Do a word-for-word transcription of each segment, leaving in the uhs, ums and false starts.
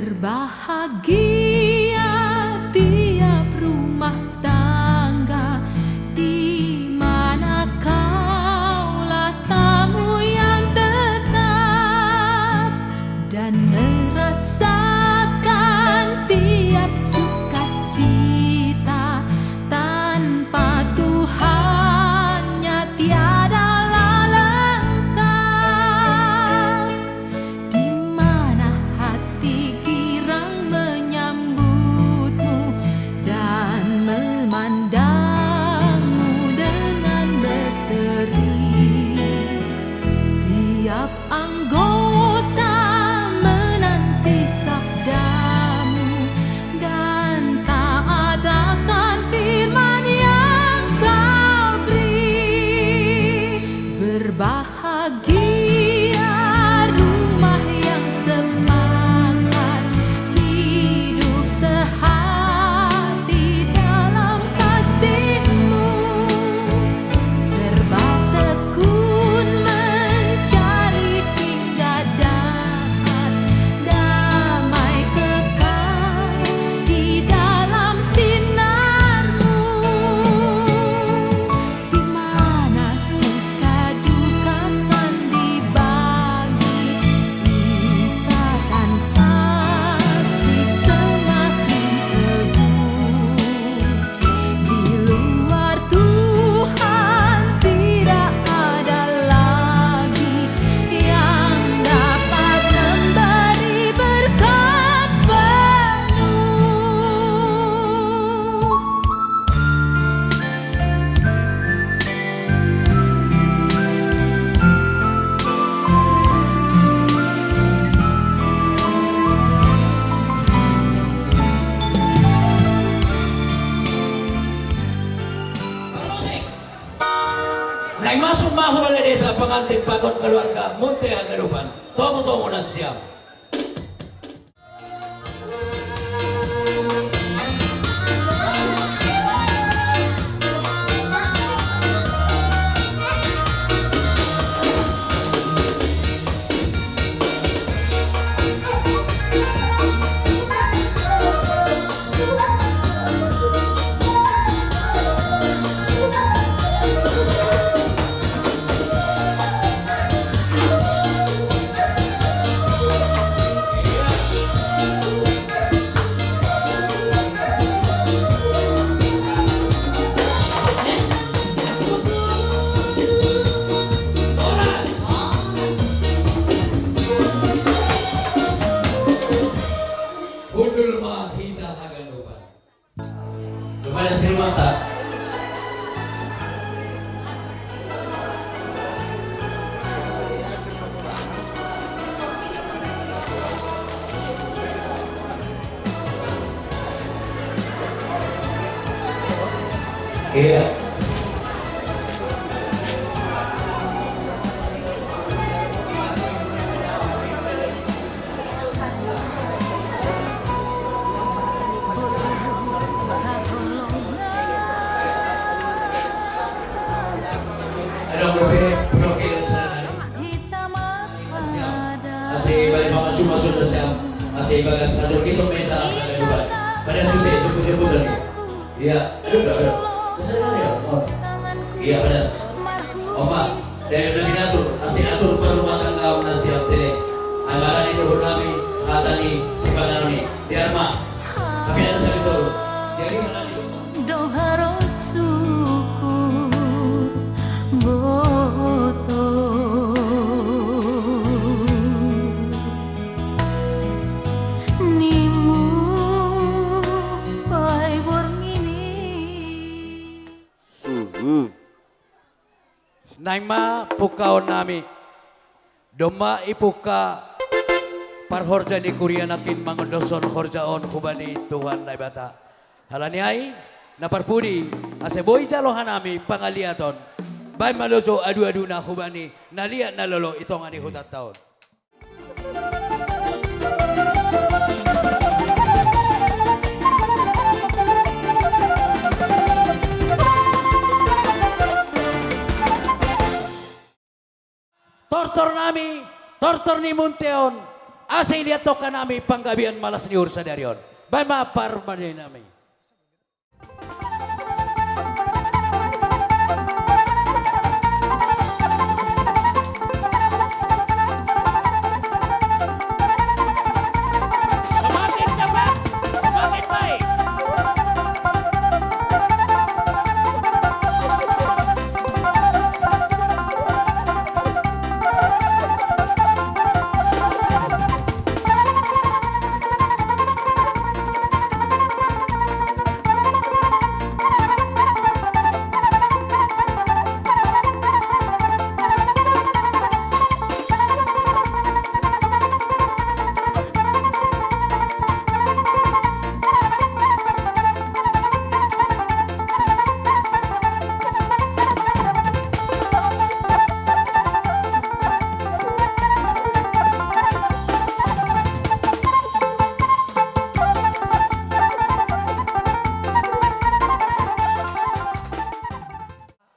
Berbahagia tiap rumah tangga di mana kaulah tamu yang tetap dan merasakan tiap sukacita tanpa Tuhannya tiadalah lengkap. Di mana hati girang menyambutmu dan memandangmu dengan berseri. Tiap anggota menanti sabdamu dan taat akan firman yang kau beri. Berbahagia rumah yang sepakat hidup sehati dalam kasihmu. Serba tekun mencari hingga dapat damai kekal di dalam sinarmu. Di mana suka duka kan dibagi, ikatan kasih semakin teguh. Di luar Tuhan tidak ada lagi yang dapat memberi berkat penuh. Naimasup ma hu balai desa pangantin pakon kaluarga Munte Haganupan. Tomu-tomu na siam. Hundul ma hita haganupan. Kepada Sri Mata. Iya. Ada lebih profil sana. Masih banyak banget cuma sudah siap. Masih bagas satu kilo meter ada juga. Pada susah jemput-jemputan nih. Iya, aduh, aduh, aduh. Kesana ya, oh. Iya, pada. Opa, dari udah diatur, masih atur perumah tangga masih yang tele. Anggaran itu nami, kata ni, si Pangaroni. Biar mah. Tapi ada satu. Jadi, Doharo suku boto nimu pai borngini. Naima pukkaon nami. Domma ipukka parhorja ni kuria nangkin mangondoshon horja on hubani Tuhan Naibata. Halani ai, na parpudi, ase boi jalo hanami pangaliaton. Baen ma lojo adu-aduna hubani na liat na lolo i tonga ni hutanta on. Tortor nami, tortor ni Munte on. Asa iliat tokka nami panggabean malas ni uhur sadari on. Baen ma parmande nami. Semakin cepat, semakin baik.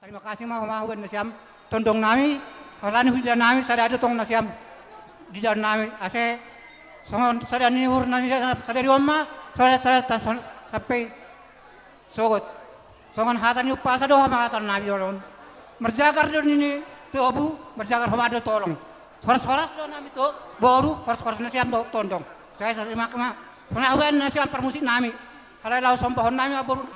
Tarima kasih ma, ma hubaen nasiam tondong nami, harani huida nami sada do tong nasiam di dalan nami, ase songon sada ni uhur nami sadari on ma, sada, sada, sada, sampai sogot. Songon hata ni umpasa do hama hata nami on. Marjagar do nini tobu, marjagar homa do tolong. Horas-horas do nami to, boru, horas-horas nasiam do tondong. Sai, sai, mak, mak. Pona hubaen nasiam parmusik nami. Alai laho sombahon nami ma boru.